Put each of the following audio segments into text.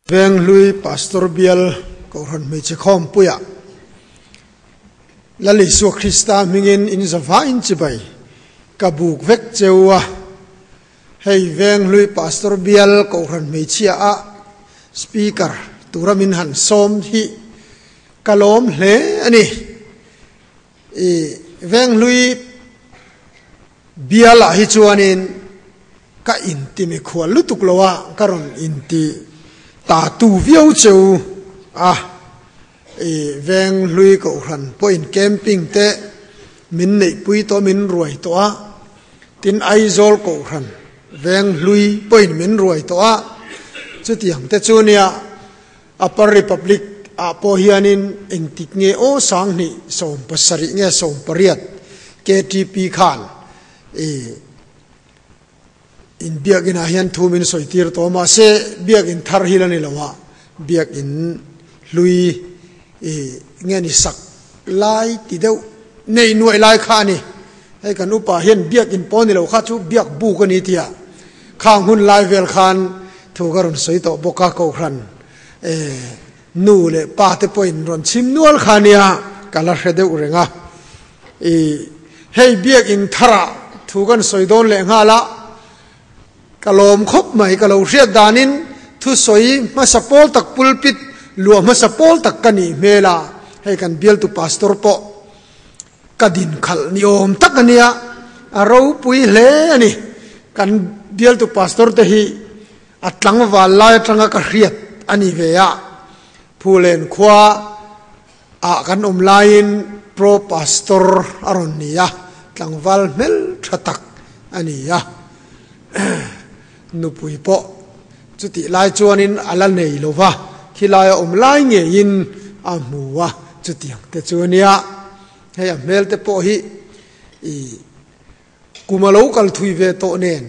Venghlui Pastor Bial Kohhran Hmeichhe Khawmpuiah Lal Isua Krista hmingin in zavain chibai ka buk vek cheu a. Hei Venghlui Pastor Bial Kohhran Hmeichhia ah Speaker tura min han sawm hi ka lawm hle a ni. I Venghlui Bialah hi chuanin ka inti mikhual lutuk lo a, ka rawn inti ta tu viau cheu a. I Venghlui Kohhran pawhin camping te min neihpui tawh, min ruai tawh a. Tin, Aizawl Kohhran Venghlui pawhin min ruai tawh a. Chutiang te chu nia Upper Republic ah pawh hianin engtik nge aw sanghnih 70 nge 18 KTP khan i in biakin ah hian thu min sawi tir tawh a mahse biakin thar hi la ni lo a biakin hlui i nge ni sak lai ti deuh nei nuaih lai kha a ni. Hei kan upa hian biakin pawh ni lo kha chu biak buk a ni tia khang hun lai vel khan thu ka rawn sawi tawh bawk a, Kohhran nu leh pa te pawhin rawn chhim nual kha nia ka la hre deuh reng a. I hei biakin tharah thu kan sawi dawn leh nghal a, ka lawm khawp mai ka lo hriat danin thusawi hmasa pawl tak pulpit luah hmasa pawl tak ka nih hmel a, hei kan bialtu pastor pawh Ka din khalh ni awm tak a nia, a ropui hle a ni. Kan bialtu pastor te hi a tlangval lai atanga ka hriat a ni ve a, Phulen khua ah kan awm laiin pro pastor a rawn ni a, tlangval hmel tha tak a ni a. Nupui pawh chutih lai chuanin a la nei lo va, khilai a awm lai ngeiin a hmu a, chutiang te chu a nia. Hei a hmel te pawh hi i kum a lo kal thui ve tawh nen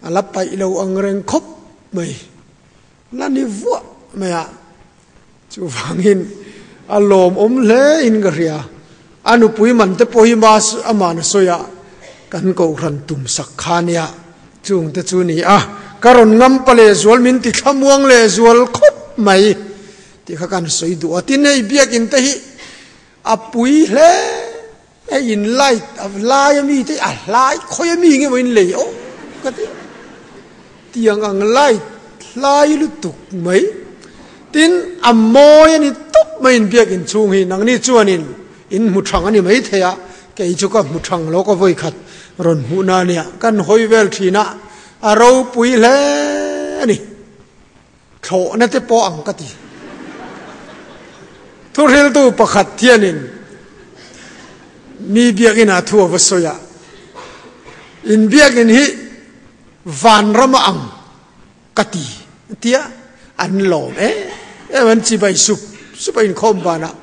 a la paih lo ang reng khawp mai, la ni vuah mai a, chuvangin a lawmawm hle in ka hria. A nupui man te pawh hi mas aman a sawi a, kan kohhran tum sak kha nia, chung te chu ni a, ka rawn ngam pa leh zual min ti thlamuang leh zual khawp mai tih kha kan sawi duh a. Tin hei biakin te hi a pui hle hei in light a lai a mi te a hlai khawi a mi nge maw in lei aw ka ti tiang ang light hlai lutuk mai tin a mawi a ni tawp mai in biakin chhung hi nangni chuanin in hmu thang a ni mai thei a kei chu ka hmu thang lo ka vawi khat rawn hmuh na ania kan hawi vel thin a a ropui hle a ni. Thlawhna te pawh ang ka ti. Thuhriltu pakhat hianin mi biakinn ah thu a va sawi a, in biakinn hi vanram a ang ka ti tia an lawm em em an chibai sup sup a inkhawm banah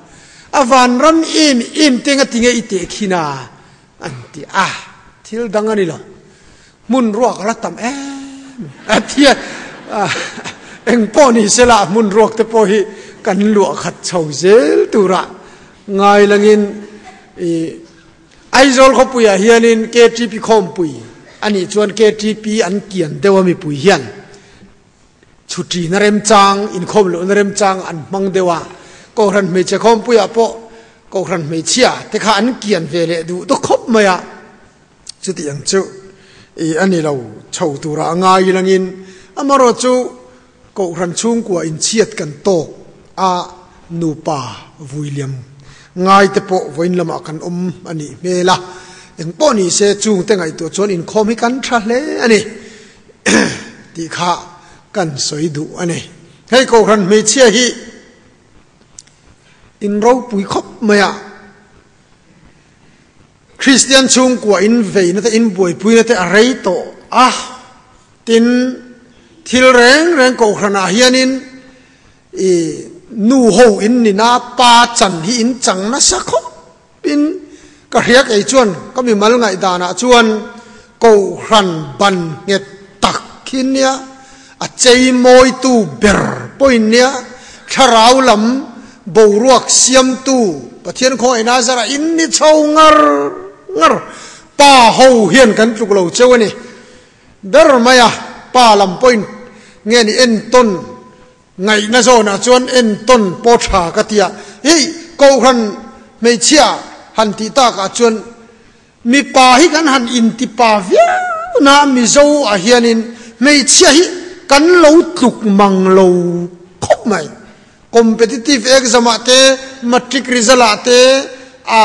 a vanram in in te nga tinge i teh khin a an ti a, thil dang a ni lo. Hmun ruak a la tam em a tia eng pawh ni se lah hmun ruak te pawh hi kan luah khat chho zel turah ngai langin i Aizawl khawpuiah hianin KTP khawmpui a nih chuan KTP an kian deuh a mipui hian chhuṭina remchang inkhawm lohna remchang an hmang deuh a, Kohhran hmeichhe khawmpuiah pawh Kohhran hmeichhia te kha an kian ve leh duh ta khawp mai a. Chutiang chu i a ni lo, chho tura a ngai ilangin amarawh chu Kohhran chhungkua inchhiat kan tawk a, nupa vuiliam ngai te pawh vawiin lamah kan awm a nih hmel a, engpawh ni se chungte ngaihtuah chuan inkhawm hi kan tha hle a ni tih kha kan sawi duh a ni. Hei Kohhran hmeichhia hi in ropui khawp mai a. Kristian chhungkua in veina te, in buaipuina te a rei tawh a, tin thil reng reng kohhranah hianin i nu ho in nina pa chan hi in chang nasa khawp in ka hria kei chuan ka mimal ngaihdanah chuan kohhran ban nghet tak hi nia a chei mawitu ber pawhin nia thlarau lam boruak siamtu Pathian khawngaihna zarah in ni chho ngar ngar. Pa ho hian kan tluk lo cheu a ni. Ber mai a, pa lam pawhin nge ni entawn Ngaihna zawnah chuan entawn pawh tha ka ti a, hei Kohhran hmeichhia han tih takah chuan mipa hi kan han intipa viau na Mizo ah hianin hmeichhia hi kan lo tluk mang lo khawp mai. Competitive exam ah te, matric result ah te, a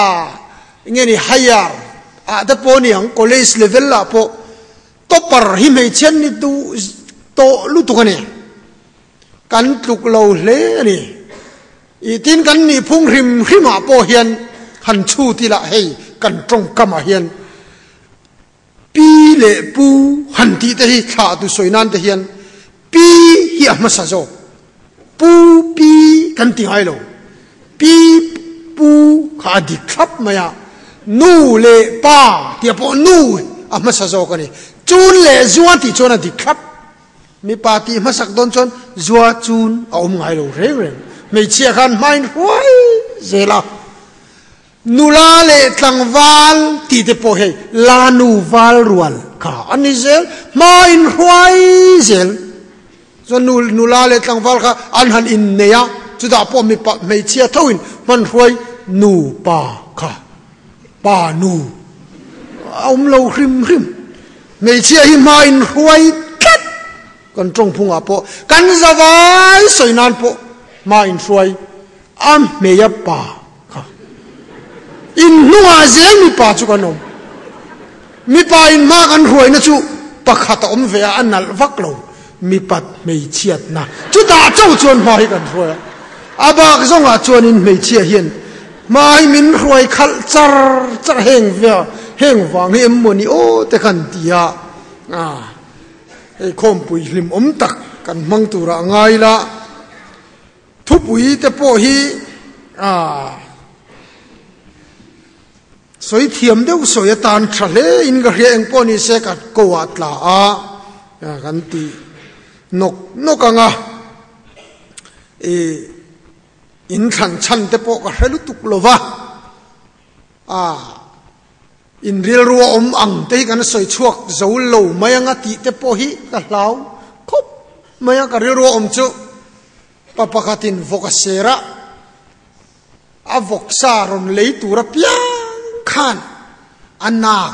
nge ni higher ah te pawh ni ang, college level ah pawh Topper hi hmeichhia ni duh tawh lutuk a ni. Kan tluk lo hle a ni. I tin kan nihphung hrim hrimah pawh hian han chhut ila hei kan tawngkamah hian pi leh pu han tih te hi thlah tu sawi nan te hian pi hi a hmasa zawk. Pu pi kan ti ngai lo. Pi pu kha a dik thlap mai a, nu leh pa tih pawh nu a hmasa zawk a ni. Chun leh zua tih chuan a dik thlap. Mipa tih hmasak dawn chuan zua chun a awm ngai lo reng reng. Hmeichhia khan hmain hruai zel a. Nula leh tlangval tih te pawh hei la nu val rual kha a ni zel. Hmain hruai zel. Chuan nu nula leh tlangval kha an han innei a, chutah pawh mipa hmeichhia thoin hmanhruai nu pa kha pa nu a awm lo hrim hrim. Hmeichhia hi hma inhruai tlat kan tawngphungah pawh kan zavai sawi nan pawh hma inhruai a hmeia pa kha inhnungah zel mipa chu kan awm. Mipa in hma kan hruaina chu pakhat a awm ve a, a nalh vak lo. Mipat hmeichhiatna chutah chauh chuan hma hi kan hruai a, a bak zawngah chuanin hmeichhia hian hma hi min hruai khalh char char heng ve heng vang hi em maw ni aw te khan ti a, hei khawmpui hlimawm tak kan hmang turah ngai la. Thupui te pawh hi sawi thiam deuh sawi atan tha hle in ka hria eng pawh ni se ka ko ah tla a kan ti nawk nawk ang a ih in thlan chhan te pawh ka hre lutuk lo va a in rilru a awm ang te hi kan sawi chhuak zo lo mai ang a tih te pawh hi ka hlau khawp mai a ka rilru a awm chu. Pa pakhatin vawk a ser a, a vawksa rawn lei tur apiang khan a nak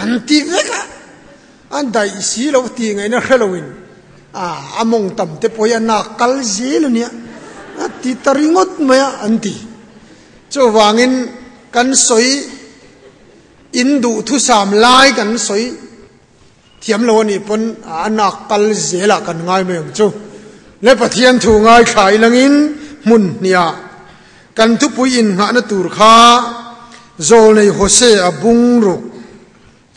an ti vek a, a daih si lo tih ngaihna hre loin a mawng tam te pawh hi a nak kal zel a nia, a ti ta ringawt mai a an ti. Chuvangin kan sawi in duhthusam lai kan sawi. Thiam lo a nih pawn a nak kal zelah kan ngai mai ang chu. Le Pathian thu ngaithla i langin hmun hniah kan thupui innghahna tur kha Zawlnei Hosea bungruk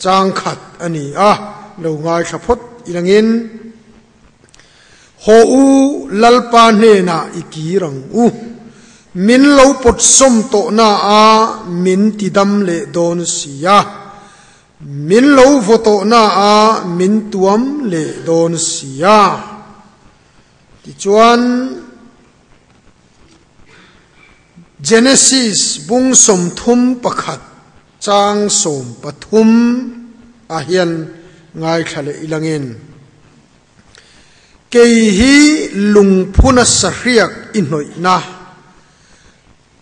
changkhat a ni a, lo ngaithla phawt i langin Haw u Lalpa hnenah i kir ang u. Min lo pawt sawm tawhna a min tidam leh dawn si a. Min lo vaw tawh na a min tuam leh dawn si a. Tichuan, Genesis bung 31 chang 13 ah hian ngaithla leh ilangin, Kei hi lungphuna sahriak i hnawihna,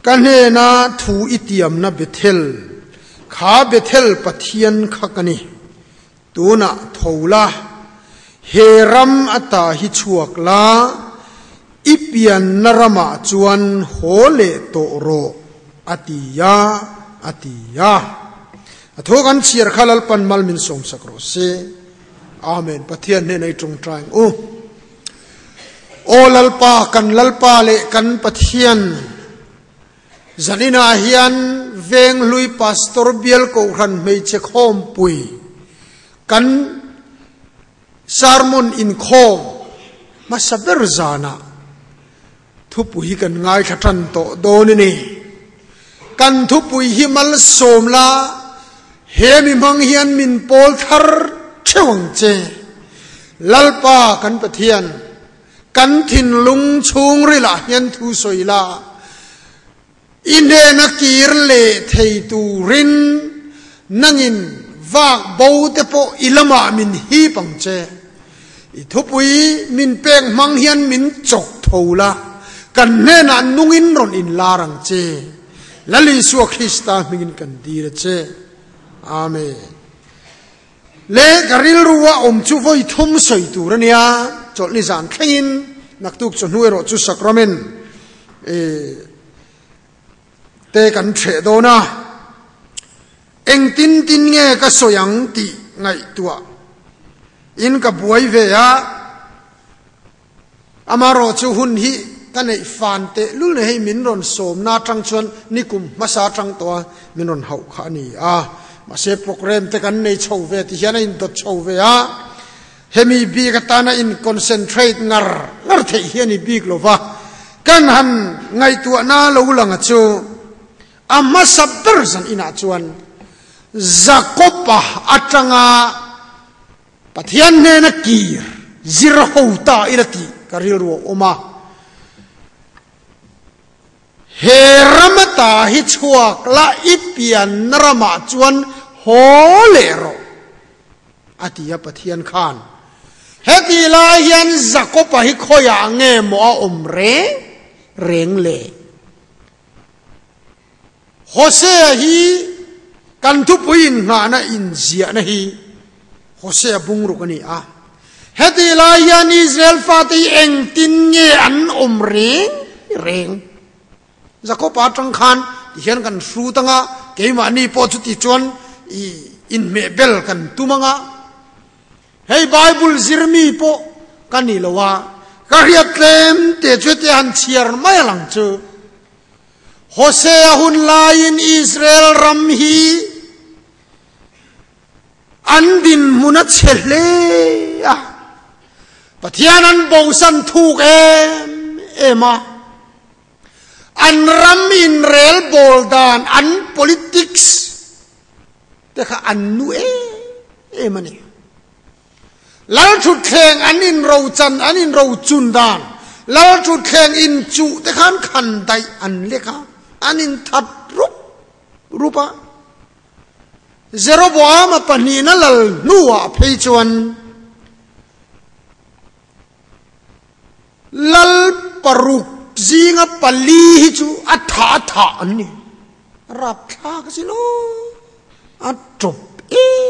Ka hnena thu i tiamna Bethel, kha Bethel Pathian kha ka ni. Tunah tho la, he ram ata hi chhuak la, i pianna ramah chuan haw leh tawh rawh, a ti a, a ti a. A thaw kan chhiar kha Lalpan mal min sawmsak rawh se. Amen. Pathian hnena i tawngtai ang u. Aw Lalpa, kan Lalpa leh kan Pathian, zaninah hian Venghlui Pastor Bial Kohhran Hmeichhe Khawmpui kan sermon inkhawm hmasa ber zanah thupui hi kan ngaithla tan tawh dawn a ni. Kan thupui hi malsawm la, he mi hmang hian min pawl thar theuh ang che. Lalpa kan Pathian, kan thinlung chhungrilah hian thu sawi la, i hnena kir leh thei turin nangin vak bo te pawh i lamah min hip ang che. I thupui min pek hmang hian min chawk tho la, kan hnenah nungin rawn inlar ang che. Lal Isua Krista hmingin kan dil a che. Amen. Le ka rilru a awm chu vawi thum sawi tur a nia, chawlhni zan thlengin naktuk chawhnu erawh chu sacrament te kan hreh dawn a, engtin tin nge ka sawi ang tih ngaihtuah in ka buai ve a, amarawh chu hun hi ka neih fan teh lul nei hei min rawn sawmna atang chuan nikum hmasa atang tawh a min rawn hauh kha a ni a, mahse programme te kan nei chho ve ti hian a indawt chho ve a, Hemi bik atana in concentrate ngar ngar theih hi a ni bik lo va, kan han ngaihtuahna lo lang a chu a hmasa ber zan inah chuan Jakob-a atanga Pathian hnena kir zir ho ta ila tih ka rilru a awm a. He rama ta hi chhuak la i pianna ramah chuan haw leh rawh, a ti a Pathian khan. Heti lai hian Jakob-a hi khawiah nge maw a awm reng reng le? Hosea hi kan thupui inngahna inziahna hi Hosea bungruk a ni a. Heti lai hian Israel fate hi engtin nge an awm reng reng? Jakob-a atang khan ti hian kan hrut anga, keimahni pawh chuti chuan i inhmeh bel kan tum anga. Hei Bible zirmi pawh ka ni lo a, ka hriat tlem te chu heti han chhiar mai a lang chu. Hosea hun laiin Israel ram hi an dinhmun a chhe hle a, Pathian an bosan thuk em em a, an ram inrel bawl dan, an politics te kha an nu em em a ni. Lalthutthleng an inrochan, an inrochun dan, Lalthutthleng inchuh te khan khan daih an lek a, an inthat rup rup a. Jeroboama pahnihna lal hnuah phei chuan lal paruk zinga pali hi chu a thah a thah an ni. Rapthlak a si lo, a tawp em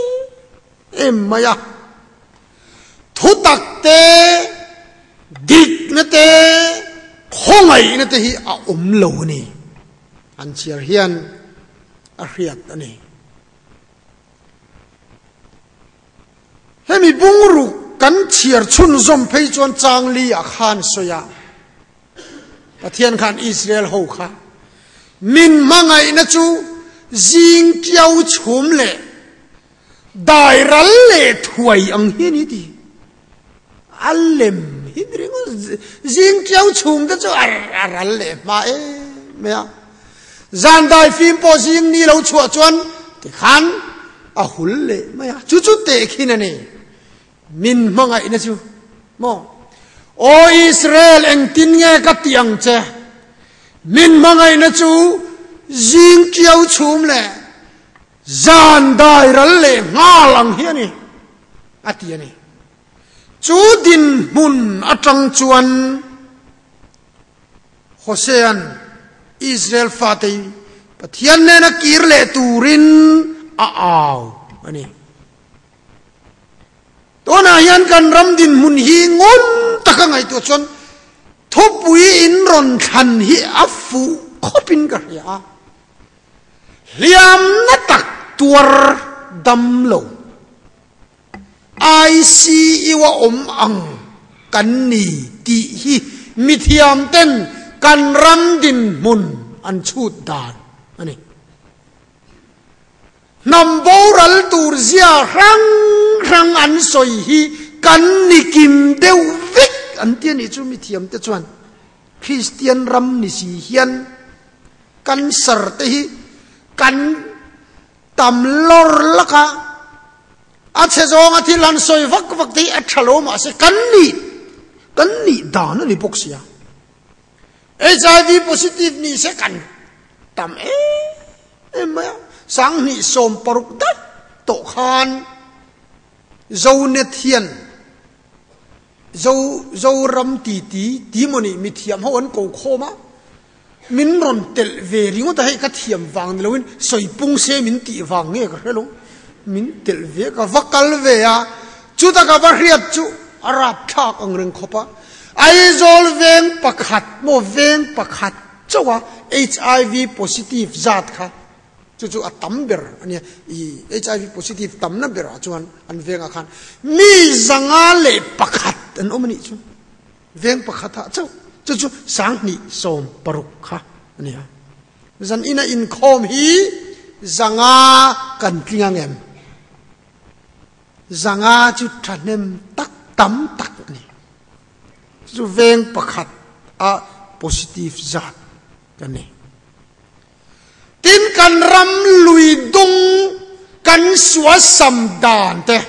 em mai a. Thutak te, dikna te, khawngaihna te hi a awm lo a ni. An chhiar hian a hriat a ni. Hemi bungruk kan chhiar chhunzawm phei chuan changli ah khan sawi a, Pathian khan Israel ho kha min hmangaihna chu zing kiau chhum leh dai ral leh thuai ang hi a ni ti. A lem hi ni ringawt, zing kiau chhum te chu a ral leh hma em mai a. Zan dai fim pawh zing ni lo chhuah chuan tikhan a hul leh mai a, chu chu tehkhin a ni. Min hmangaihna chu maw? Aw Israel, engtin nge ka tih ang che? Min hmangaihna chu zing kiau chhum leh zan dai ral leh nghal ang hi a ni, a ti a ni. Chu dinhmun atang chuan Hosea'n Israel fate Pathian nena kir leh turin a au a ni. Tunah hian kan ram dinhmun hi ngun taka ngaihtuah chuan thupui in rawn thlan hi a fuh khawpin ka hria a. Hliamna tak tuar dam lo. ICU a awm ang kan ni tih hi mithiam ten kan ram dinhmun an chhut dan a ni. Hnam boral tur zia hrang hrang an sawi hi kan ni kim deuh vek an ti a nih chu mithiam te chuan Kristian ram ni si hian cancer te hi kan Tam lawr lak a, a chhe zawnga thil han sawi vak vak te hi a tha lo mahse kan nih kan nih dan a ni bawk sia. HIV positive ni se kan tam em em mai a, sanghnih 60 daih tawh khan Zonet hian. Zo Zoram titi ti maw nih mithiam ho an ko khawm a, min rawn telh ve ringawt a, hei ka thiam vang ni loin sawi pung se min tih vang nge ka hre lo, min telh ve ka va kal ve a, chuta ka va hriat chu a rapthlak ang reng khawp a, Aizawl veng pakhat maw veng pakhat chauh a HIV positive zat kha Chu chu a tam ber a nia. I HIV positive tamna berah chuan an vengah khan mi 501 an awm a nih chu. Veng pakhatah chauh. Chu chu 2060 kha a nia. Zan ina inkhawm hi 500 kan tling ang em? 500 chu thahnem tak tam tak a ni. Chu chu veng pakhat a positive zat a ni. Tin, kan ram lui dung kan suasam dan te,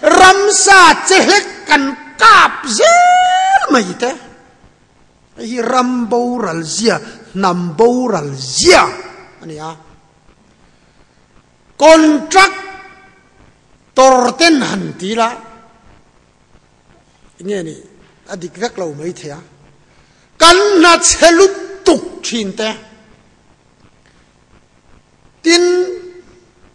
ramsa che hlek kan kap zel mai te, hei hi ram boral zia, hnam boral zia a ni a. Contract tor ten han ti la, Enge ni a dik vek lo mai thei a, kan hna chhe lutuk thin te, tin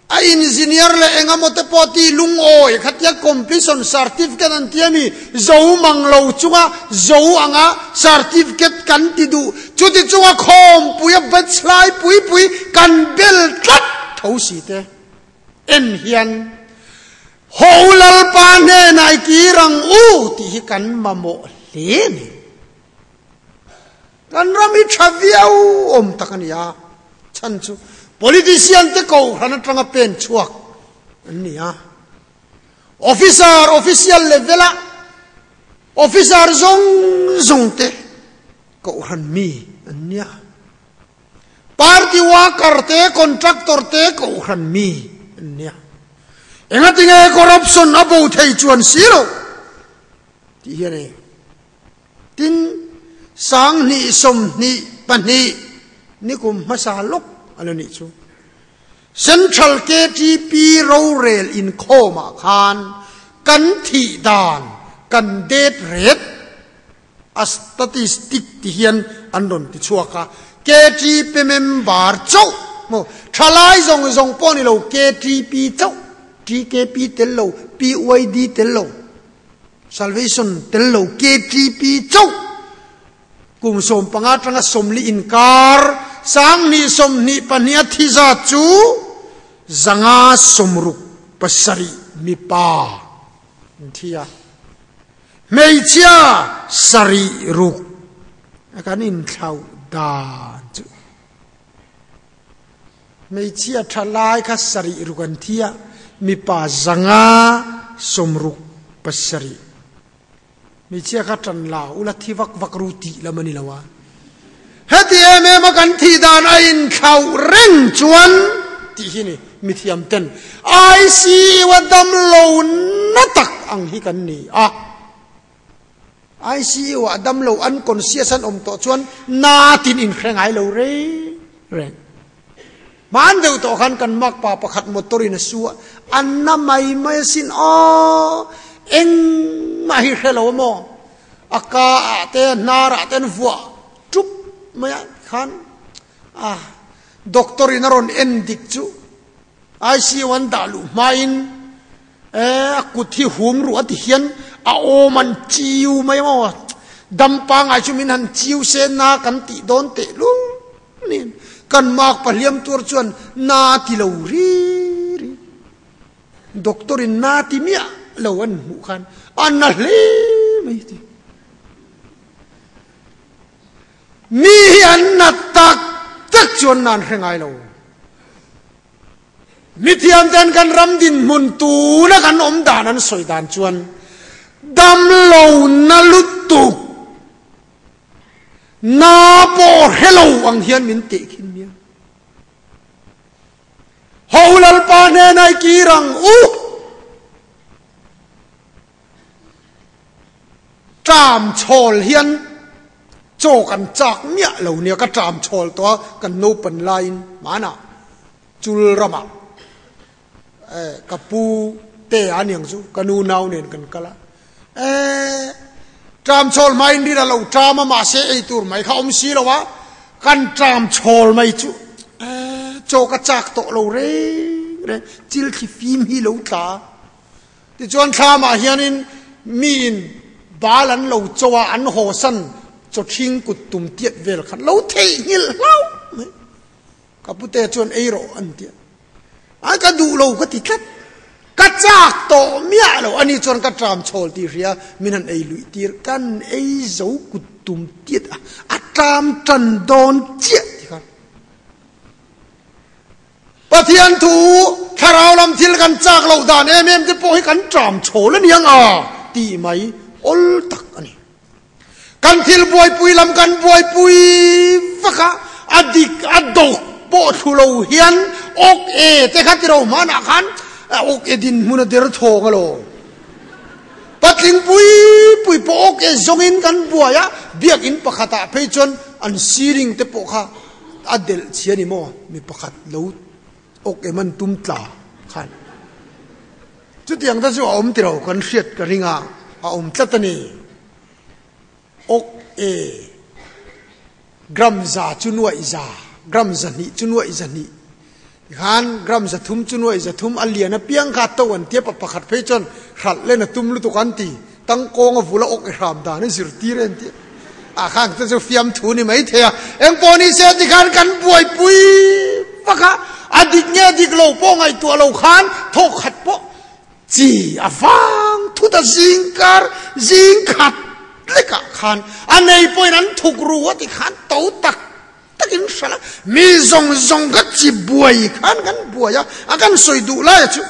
a engineer leh engemaw te pawh ti lungawi khatia completion certificate an ti ami zo mang lo chunga zo anga certificate kan ti duh chuti chunga khawmpui a batch lai pui pui kan bel tlat tho si te. En hian, Ho Lalpa hnenah i kir ang u tih hi kan mamawh hle a ni. Kan ram hi tha viau awm tak a ni a, chhan chu politician te kohhran atanga pen chhuak an ni a. Officer, official level a officer zawng zawng te kohhran mi an ni a. Party worker te, contractor te kohhran mi an nia. Engatinge corruption a bo thei chuan si lo tih hi a ni. Tin, 2022 nikum hmasa lawk a la nih chu. Central KTP rorel inkhawmah khan kan thih dan, kan death rate, A statistic ti hian an rawn ti chhuak a, KTP member chauh maw, thalai zawng zawng pawh ni lo, KTP chauh, TKP tel lo, PYD tel lo, Salvation tel lo, KTP chauh kum 15 atanga 40 inkar 2022 a thi zat chu 567 mipa an thi a. Hmeichhia sarih ruk a kan inthlauh dan chu hmeichhia tha lai kha sarih ruk an thi a, mipa 567. Hmeichhia kha tan la ula thi vak vak ru tih lam a ni lo a. Heti em em a kan thih dan a inthlauh reng chuan tih hi ni mithiam ten ICU a dam lo na tak ang hi kan ni a. ICU ah dam lo unconscious an awm tawh chuan na tin inhre ngai lo reng reng. Hman deuh tawh khan kan makpa pakhat motor in a su a, an na mai mai asin aw, engmah hi hre lo maw? A ka ah te a hnar ah te an vuah tup mai a khan a doctor in a rawn en dik chu ICU an dah luh hmain e a kut hi hum ruh a ti hian a awm an chiu mai maw dam pangai chu min han chiu se na kan tih dawn teh lul nen kan mak pahliam tur chuan na ti lo ri ri. Doctor in na ti miah lo an hmuh khan a na hle mai ti. Mi hi an na tak tak chuan na an hre ngai lo. Mi thiam ten kan ram dinhmun tuna kan awm dan an sawi dan chuan dam lo na lutuk na pawh hre lo ang hian min tehkhin nia. Ho Lalpa hnenah i kir ang u. Ṭam chhawl hian chaw kan chak miah lo nia, ka ṭam chhawl tawh a, kan naupan laiin hmanah chul ramah ka pu te a niang chu ka nu nau nen kan kal a. E, ṭam chhawl hmain rin a lo ṭam a, mahse ei tur mai kha awm si lo a, kan ṭam chhawl mai chu e, chaw ka chak tawh lo reng reng, chil thli fim hi lo tla. Tichuan thlamah hianin miin bal an lo cho a, an hawsan chaw ṭhing kut tum tiat vel khan lo theihnghilh hlauh mai. Ka pute chuan ei rawh an ti a, ai ka duh lo ka ti tlat, ka chak tawh miah lo, ani chuan ka tram chhawl tih hria min han ei luih tir, kan ei zo kut tum tiat a, a tram tan dawn chiah ti khan. Pathian thu thlarau lam thil kan chak loh dan em em te pawh hi kan tram chhawl a niang a tih mai awl tak a ni. Kan thil buaipui lam kan buaipui vak a, a dik a dawk pawh thlu lo hian awk e te kha ti ro hmanah khan awk e dinhmun a der thawng alawm. Patling pui pui pawh awk e zawngin kan buai a, biakinn pakhatah phei chuan an ceiling te pawh kha a delh chhia ni maw mi pakhat lo awk em an tum tla khan. Chutiang te chu a awm ti lo kan hriat ka ring a, a awm tlat a ni. Awk e, gram za chu nuaih za, gram zahnih chu nuaih zahnih, tikhan gram zathum chu nuaih zathum, a lian apiang kha to an tia, pa pakhat phei chuan hralh len a tum lutuk an ti, tangkawng a vula awk e hram dan a zirtir e an ti. Ah khang te chu fiamthu ni mai thei a, engpawh ni se tikhan kan buaipui vak a, a dik nge dik lo pawh ngaihtuah lo khan thawk khat pawh chi a vang thut a zing kar zing khat lekah khan a nei pawhin an thuk ru a tikhan to tak takin hralh a, mi zawng zawng kha chi buai khan kan buai a, a kan sawi duh lai a chu.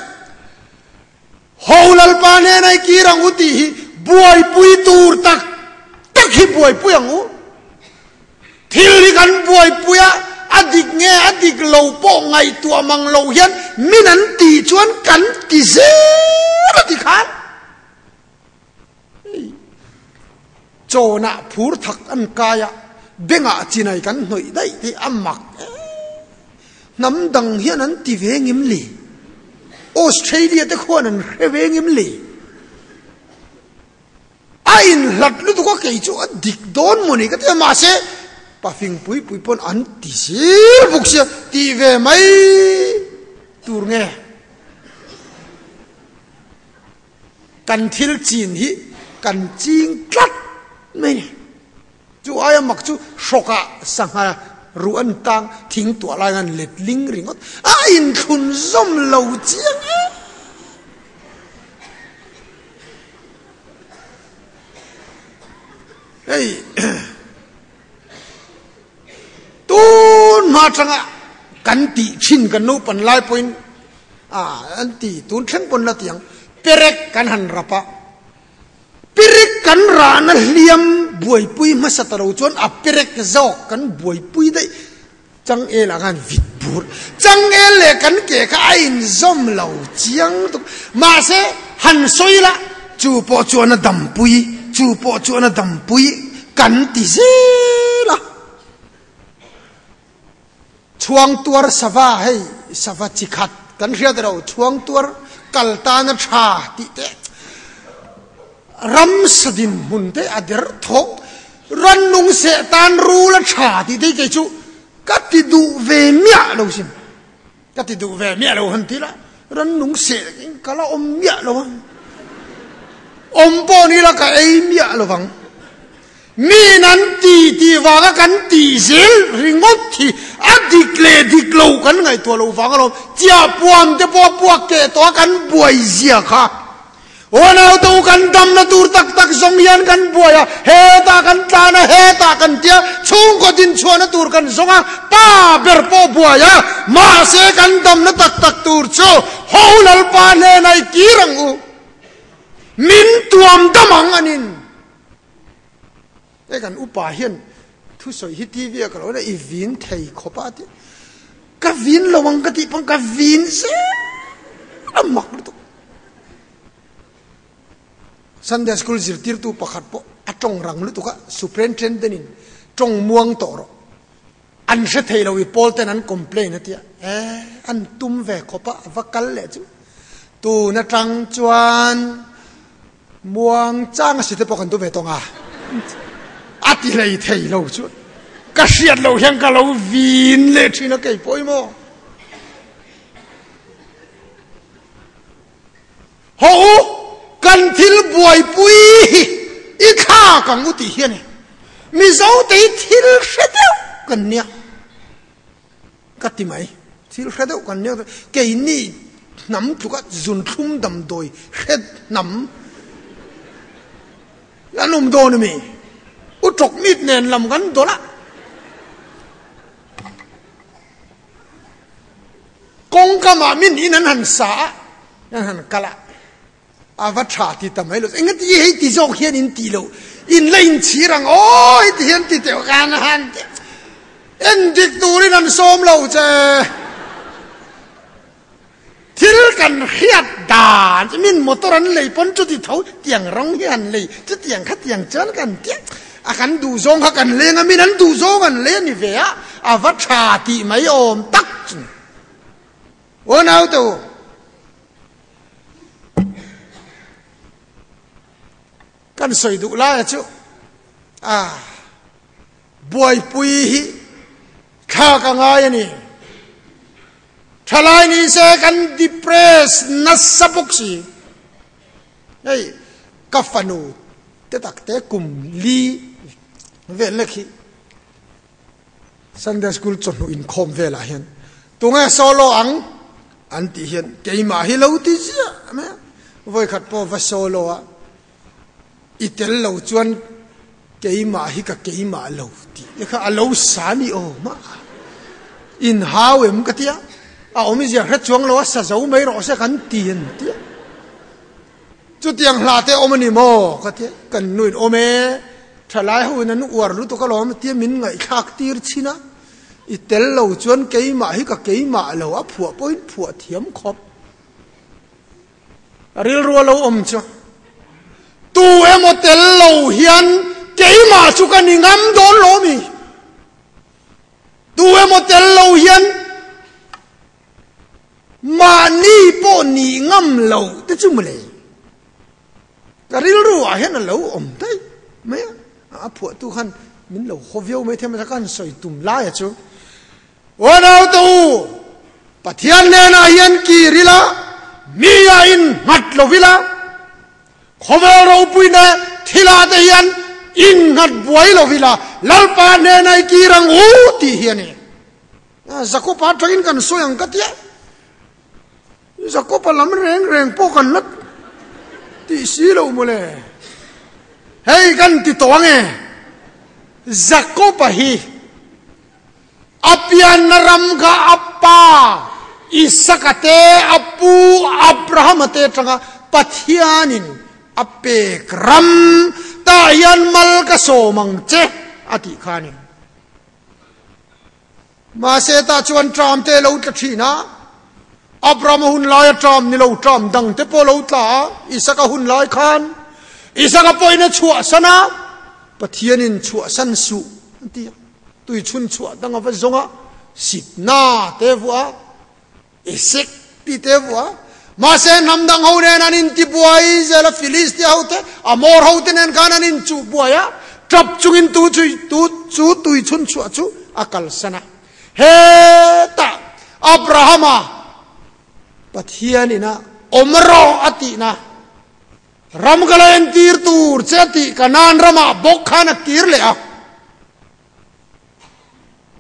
Ho Lalpa hnena i kir ang u tih hi buaipui tur tak tak hi buaipui ang u. Thil hi kan buaipui a, a dik nge a dik lo pawh ngaihtuah mang lo hian min an tih chuan kan ti zel a ti khan. Hei chawnah phur thak an kai a, bengah chinai kan hnawih daih te a mak em. Hnam dang hian an ti ve ngim li? Australia te khuan an hre ve ngim li? A inhlat lutuk a kei chu a dik dawn maw ni ka ti a, mahse pafing pui pui pawn an ti zir bawk sia, ti ve mai tur nge? Kan thil chin hi kan ching tlat mai ni. Chu aia mak chu hrawkah sangha ruh an tang thing tuah lai an let ling ringawt. A inthlun zawm lo chiang em. Hei tun hma atanga kan tih thin kan naupan lai pawhin a an ti tun thleng pawn la ti ang perek kan han rap a perek kan rahna hliam buaipui hmasa ta lo chuan a perek zawk kan buaipui daih changel ah khan vit bur changel leh kan ke kha a inzawm lo chiang lutuk mahse han sawi la chu pawh chuan a dampui chu pawh chuan a dampui kan ti zel a chhuang tuar sava hei sava chi khat kan hriat ro chhuang tuar kal tana tha tih te Ramsa dinhmun te a der thawk, rannung seh tan rul a tha tih te kei chu ka ti duh ve miah lo sin. Ka ti duh ve miah lo han ti la, rannung seh ka la awm miah lo ang. Awm pawh ni la ka ei miah lo vang. Min an ti tih vanga kan tih zel ringawt hi a dik leh dik lo kan ngaihtuah loh vang alawm. Chiahpuam te pawh a puak keh tawh a kan buai zia kha. Aw naute u kan damna tur tak tak zawng hian kan buai a, hetah kan tlan a, hetah kan tia, chhungkaw dinchhuahna tur kan zawng a, pa ber pawh buai a, mahse kan damna tak tak tur chu ho Lalpa hnenah i kir ang u. Min tuam dam ang anin. Hei kan upa hian thusawi hi TV ah ka lo en a, i vin thei khawp a ti. Ka vin lo ang ka tih pawn ka vin zel a mak lutuk. Sunday school zirtirtu pakhat pawh a tawng rang lutuk a, superintendent in tawng muang tawh rawh. An hre thei lo i pawl ten an complain a tia, e an tum ve khawp a, a va kal leh chu. Tun atang chuan. Muang chang a si te pawh kan duh ve tawng a, a ti hlei thei lo chu ka hriat loh hian ka lo vin leh thin a kei pawimawh. Haw u, kan thil buaipui hi i thlak ang u tih hi a ni. Mizo te hi thil hre deuh kan nia ka ti mai. Thil hre deuh kan nia keini hnam tluka zunthlum damdawi hre hnam an awm dawn a mi? U tawk mit nen lam kan dawlh a. Kawngkamah min in an han sa a, an han kal a, a va tha ti ta mai lo. Engati nge hei ti zawk hian in tih loh, in la inchhir ang aw heti hian ti teuh khan a han ti. Endik turin an sawm lo che. Thil kan hriat dan chu min motor an lei pawn chuti tho tiang rawng hi an lei, chutiang kha tiang chuan kan ti a, a kan duh zawng kha kan leng a, min an duh zawng an lei a ni ve a, a va tha tih mai awm tak chu ni. Aw naute u, kan sawi duh laia chu a buaipui hi thlak a ngai a ni. Thalai ni se kan depress nasa bawk si. Hei ka fanu te tak te kum li vel lek hi Sunday school chawhnu inkhawm velah hian tunge solo ang an tih hian keimah hi lo ti ziah mai a. Vawikhat pawh va solo a i tel lo chuan keimah hi ka keimah lo tih te kha a lo sa ni awm a, in hau em ka tia, a awmzia hre chuang lo a sa zo mai rawh se kan ti an tia, chutiang hla te awm a ni maw ka tia, kan nuin awm e, thalai ho in an uar lutuk alawm tia min ngaihthlak tir chin a, i tel lo chuan keimah hi ka keimah lo a phuah pawhin phuah thiam khawp. Rilru a lo awm chu tu emaw tel lo hian keimah chu ka ni ngam dawn lo mi? Tu emaw tel lo hian mahni pawh ni ngam lo te chu mawle. Ka rilru ah hian a lo awm daih mai a, a phuahtu khan min lo haw viau mai thei a, ka han sawi tum laia chu Uanaute u, Pathian hnenah hian kir ila, mi a innghat lo ila, khawvel ropuina thilah te hian innghat buai lo ila, Lalpa hnenah i kir ang u tih hi a ni. Jakopa atangin kan sawi ang ka tia. Jakopa lam reng reng pawh kan la tih si lo mawle. Hei kan ti tawh ange. Jakopa hi A pianna ram kha a pa Isaka te, a pu Abrahama te atanga Pathianin a pek ram tah hian mal ka sawm ang che a tih kha a ni. Mahse tah chuan ṭam te lo tla ṭhin a, Abrahama hun laia ṭam ni lo ṭam dang te pawh lo tla a, Isaka hun lai khan Isaka pawhin a chhuahsan a, Pathianin chhuahsan suh an ti a. Tui chhun chhuah dang a va zawng a, sitna te vuah a, Esek ti te vuah a. Mahse hnam dang ho nen an intibuai zel a, Filistia ho te, Amor ho te nen khan an inchuh buai a, tap chungin tu chu tu chu tui chhun chhuah chu a kalsan a. Hetah Abrahama Pathian ina awm rawh a tihna Ram ka la entir tur che tih Kanaan ramah bawk khan a kir leh a.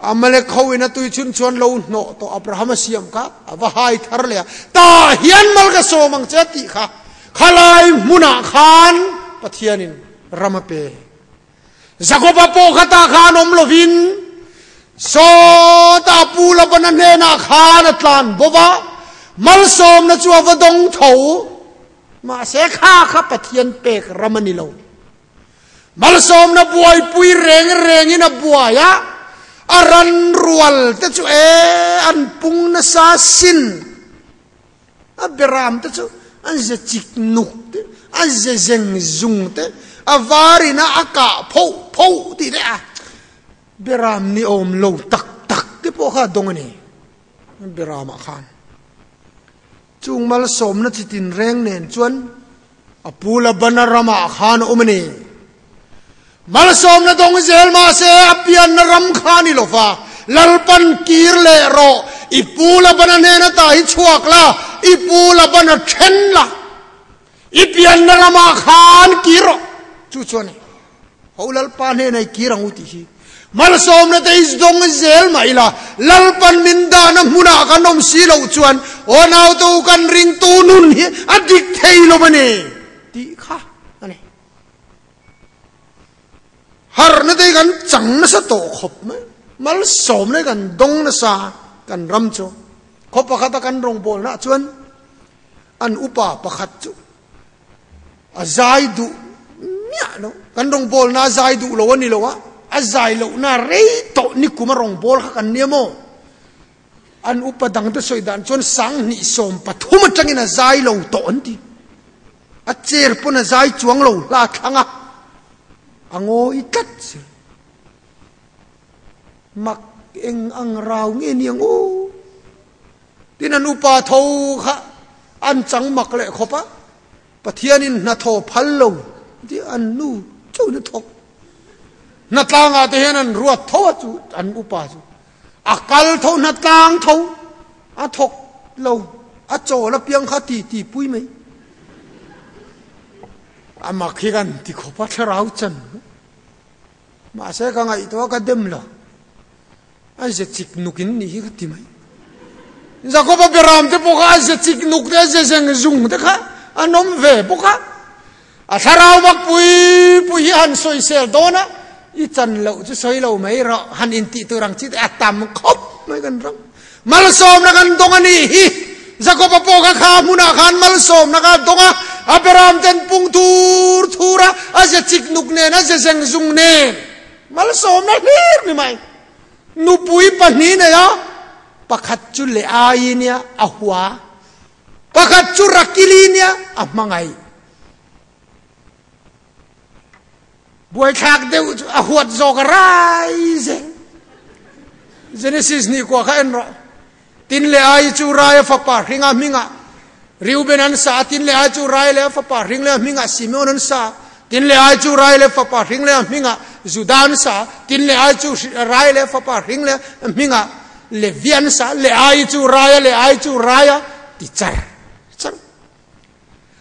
Amalek ho in a tui chhun chuan lo hnawh tawh Abraham a siam kha a va hai thar leh a. Tah hian mal ka sawm ang che tih kha khalai hmunah khan Pathianin ram a pe. Jakoba pawh kha tah khan awm lovin sawtah Pu Labana hnenah khan a tlan bawk a, malsawmna chu a va dawng tho. Mahse kha kha Pathian pek ram a ni lo. Malsawmna buaipui reng rengin a buai a, a ran rual te chu e an pung nasa sin. A beram te chu an ze chik nuk te, an ze zeng zung te, a varin a a kah phoh phoh tih te a beram ni awm lo tak tak te pawh kha a dawng a ni. Beramah khan. Chung malsawmna chi tinreng nen chuan. A pu Labana ramah khan a awm a ni. Malsawmna dawng zel mahse a pianna ram kha a ni lo va, Lalpan kir leh rawh, i pu Labana hnen ata hi chhuak la, i pu Labana then la, i pianna ramah khan kir rawh. Chu chuan Ho Lalpa hnenah i kir ang u tih hi malsawmna te i dawng zel mah ila, Lalpan min dahna hmunah kan awm si loh chuan aw naute u kan ringtu nun hi a dik thei lo a ni tih kha a ni. Harhna te hi kan chang nasa tawh khawp mai, malsawmna hi kan dawng nasa kan ram chu. Khaw pakhata kan rawngbawlnaah chuan an upa pakhat chu A zai duh miah lo. Kan rawngbawlna a zai duh lo a ni lo a, a zai lohna rei tawh nikum a rawngbâwl kha kan nia maw? An upa dangte sawi dan chuan sanghnih 13 atangin a zai lo tawh an ti. A chair pawn a zai chuang lo hla thlang a, a ngawi tlat zel. Mak eng ang rau nge ni ang aw? Tin an upa tho kha an chang mak leh khawp a, Pathianin hna thaw phal lo tih an nu chauhin a thawk. Hnatlangah te hian an ruat tho a chu an upa chu a kal tho hnatlang tho a thawk lo a chawl apiang kha ti ti pui mai. A mak hi kan ti khawp a thlarau chan. Mahse ka ngaihtuah ka dem lo. A ze chik nuk in nih hi ka ti mai. Jakoba beram te pawh kha a ze chik nuk te a ze zeng zung te kha an awm ve bawk a. A thlarau vak pui pui hi han sawisel dawn a, i chan loh chu sawi lo mai rawh, han intih tur ang chi te a tam khawp mai kan ram. Malsawmna kan dawng a nih hi. Jakoba pawh kha kha hmunah khan malsawmna kha a dawng a, a beram ten pung thur thur a, a ze chik nuk nen a ze zeng zung nen. Malsawmna hlir ni mai. Nupui pahnih nei a, pakhat chu Leai nia a hua, pakhat chu Rakili nia a hmangaih. Buaithlak deuh chu a huat zawk a rai zel. Genesis ni kua kha en rawh. Tin Leai chu Rai a fapa hringa hmingah Reuben an sa a, tin Leai chu Rai leh a fapa hring leh a hmingah Simeon an sa a, tin Leai chu Rai leh fapa hring leh a hmingah Judah an sa a, tin Leai chu Rai leh fapa hring leh a hmingah Levi an sa a, Leai chu Rai a, Leai chu Rai a ti char char.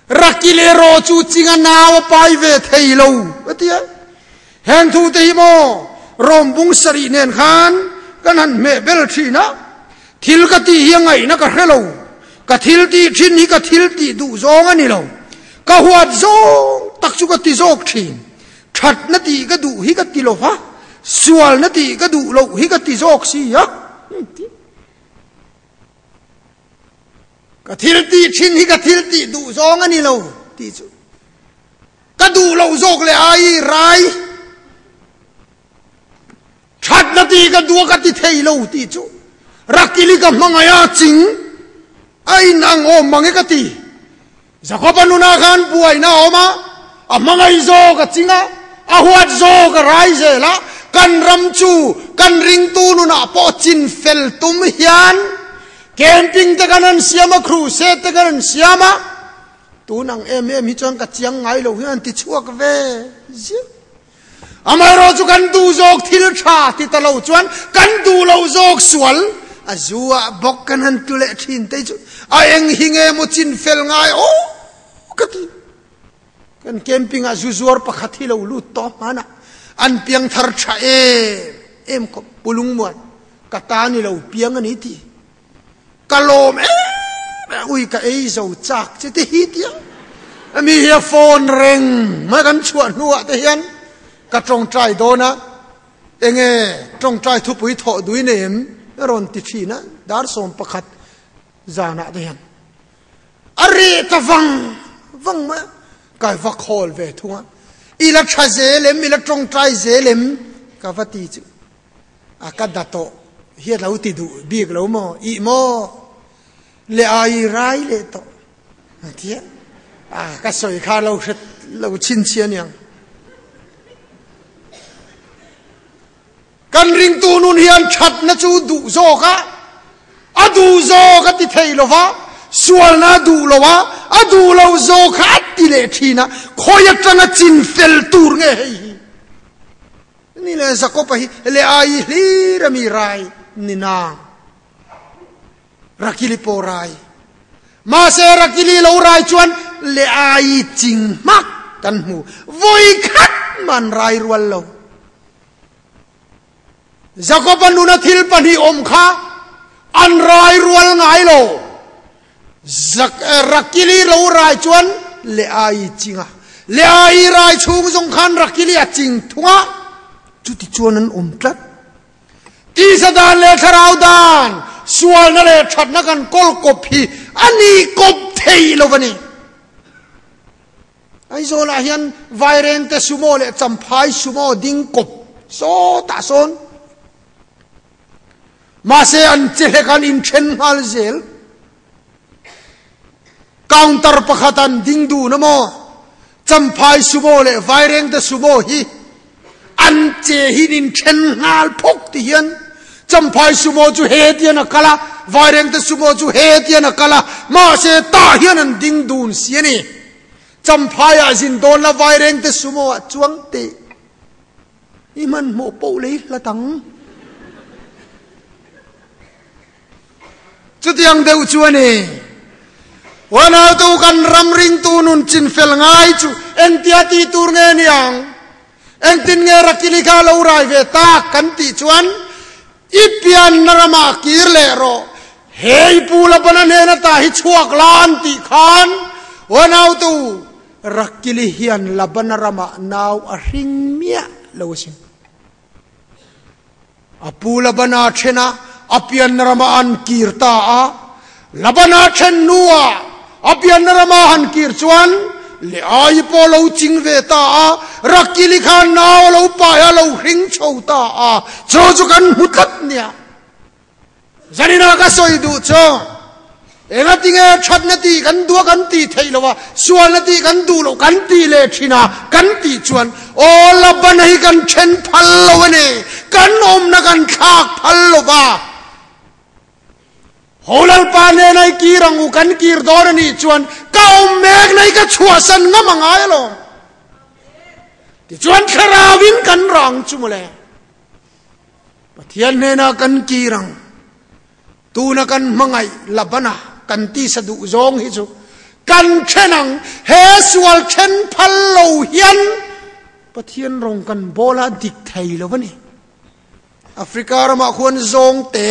Rakil erawh chu chinga nau a pai ve thei lo a ti a. Heng thu te hi maw Rawmbung sarih nen khan kan han hmeh bel thin a, thil ka tih hi a ngaihna ka hre lo, ka thil tih thin hi ka thil tih duh zawng a ni lo, ka huat zawng tak chu ka ti zawk thin, thatna tih ka duh hi ka ti lo va, sualna tih ka duh loh hi ka ti zawk si a. Ka thil tih thin hi ka thil tih duh zawng a ni lo tih chu ka duh loh zawk leh ai rai thatna tih ka duh a ka ti thei lo tih chu Rakili ka hmangaih a ching a in ang awm mang e ka ti. Jakoba nunah khan buaina a awm a, a hmangaih zawk a ching a, a huat zawk a rai zel a, kan ram chu kan ringtu nunah pawh chin fel tum hian camping te kan han siam a, crusade te kan han siam a, tun ang em em hi chuan ka chiang ngai lo hian an ti chhuak ve ziah. Amaherawh chu kan duh zawk thil tha ti ta lo chuan kan duh lo zawk sual a zu ah bawk kan han tu leh thin te chu a eng hi nge maw chin fel ngai aw ka ti. Kan camping ah zu zuar pakhat hi lo lut tawh hmanah an piang thar tha em em khawp pulung muan ka ta ni lo piang a ni ti. Ka lawm em em ui ka ei zo chak che te hi tia ami hi a phone reng mai kan chhuah hnuah te hian ka tawngtai dawn a enge tawngtai thupui thawh dui nei em rawn ti thin a dar 11 zanah te hian a reh ta vang vang mai a ka va khawl ve thung a ila tha zel em ila tawngtai zel em ka va ti chu A ka da tawh hi a lo ti duh bik lo maw? Ih maw? Le ai rai leh tawh. A ti a. A ka sawi kha lo hre lo chhinchhi aniang. Kan ringtu nun hian thatna chu duh zawk a, a duh zawk a ti thei lo va. Sualna a duh lo a, a duh lo zawk kha a ti leh thin a, khawi atanga chin fel tur nge hei hi? Ni le Jakob-a hi le ai hlir a mi rai ni nang. Rakili pawh rai. Mahse Rakili lo rai chuan le ai ching hmak kan hmu. Vawi khat man rai rual lo. Jakob-a nuna thil pahnih awm kha an rai rual ngai lo. Rakili lo rai chuan Leai ching a, Leai rai chhung zawng khan Rakili a ching thung a, chuti chuan an awm tlat. Tisa dan leh thlarau dan, sualna leh thatna kan kawl kawp hi a ni kawp thei lo a ni. Aizawlah hian Vairengte sumo leh Champhai sumo ding kawp sawtah sawn mahse an che hlek an inthen nghal zel. Counter pakhat an ding dun a maw? Champhai sumo leh Vairengte sumo hi an che hi in inthen nghal phawk ti hian Champhai sumo chu he tian a kal a, Vairengte sumo chu he tian a kal a, mahse tah hian an ding dun si a ni. Champhaiah zin dawn la Vairengte sumo ah chuang teh i hmanhmawh poh lei hlat ang. Chutiang deuh chu a ni. Uanautu kan ram ringtu nun chinfel ngai chu engtia tih tur nge niang? Engtin nge Rakili kha lo rai ve tak kan tih chuan i pianna ramah kir leh rawh. He i pu Labana hnen ata hi chhuak la an tih khan uanautu Rakili hian Labana ramah nau a hring miah lo asin. A pu Labana thena a pianna rama an kir ta a, Labana then hnuah a pianna rama han kir chuan Leai pawh lo ching ve ta a, Rakili khan nau a lo pai a, lo hring chho ta a, chu chu kan hmu tlat nia. Zanina ka sawi duh chu, engati nge thatna tih kan duh a kan tih theih loh a, sualna tih kan duh loh kan tih leh thin a, kan tih chuan aw Labana hi kan then phal lo a ni, kan awmna kan thlak phal lo va, Ho Lalpa hnena i kir ang u, kan kir dawn a nih chuan ka awm mek na hi ka chhuahsan ngam a ngai alawm. Tichuan thlarauin kan rang chu mawle. Pathian hnena kan kir ang, tuna kan hmangaih Labana kan tisa duh zawng hi chu kan then ang, he sual then phal lo hian Pathian rawng kan bawl a dik thei lo a ni. Africa ramah khuan zawng te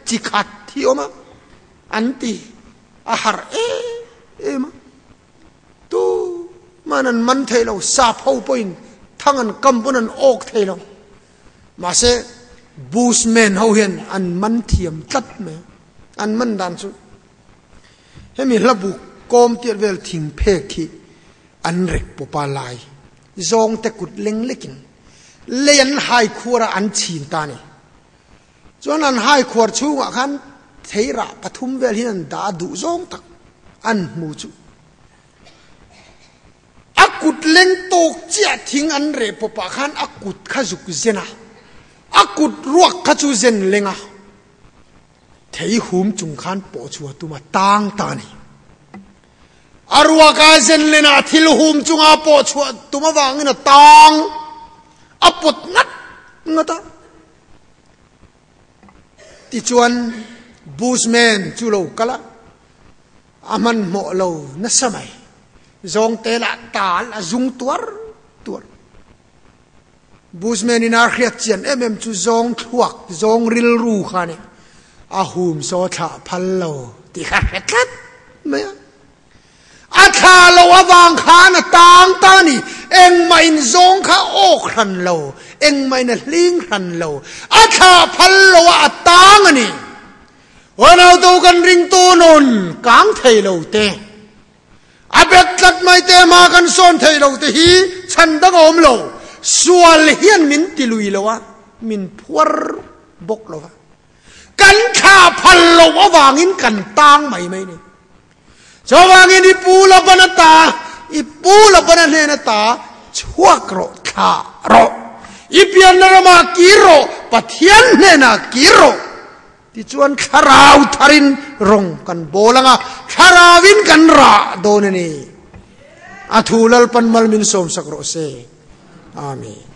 chi khat hi awm a, an ti a harh em em a. Tu man an man thei lo, sap ho pawhin thang an kam pawn an awk thei lo. Mahse, Bushman ho hian an man thiam tlat mai a, an man dan chu hemi hla buk kawm tiat vel thing phek hi an rek pawp a lai zawng te kut leng lekin lei an hai khuar a an chhin ta a ni. Chuan an hai khuar chhungah khan theirah pathum vel hian an dah a duh zawng tak an hmu chu. A kut leng tawk chiah thing an reh pawpah khan a kut kha zuk zen a, a kut ruak kha chu zen leng a, thei hum chung khan pawh chhuah tum a tang ta a ni. A ruaka zen len a thil hum chunga pawh chhuah tum avangin a tang a pawt ngat ngat a. Tichuan Bushman chu lo kal a. A hmanhmawh lo nasa mai. Zawngte lah tal a zung tuar tuar. Bushman in a hriat chian em em chu zawng thluak, zawng rilru kha a ni. A hum saw thlah phal lo tih kha hre tlat mai a. A thlah lo avang khan a tang ta a ni. Engmah in zawng kha awk hran lo, engmah in a hling hran lo. A thlah phal lo a, a tang a ni. Unautu kan ringtu nun kang thei lo te, a bet tlat mai te hma kan sawn thei lo te hi chhan dang a awm lo, sual hian min ti lui lo a, min phuar bawk lo va, kan thla phal lo avangin kan tang mai mai a ni. Chuvangin i pu Labana ta, i pu Labana hnena ta chhuak rawh, thlah rawh. I pianna ramah kir rawh, Pathian hnenah kir rawh. Tichuan thlarau tharin rawng kan bawl ang a, thlarau. Thlarauvin kan rah dawn a ni. A thu Lalpan mal min sawmsak rawh se. Amen.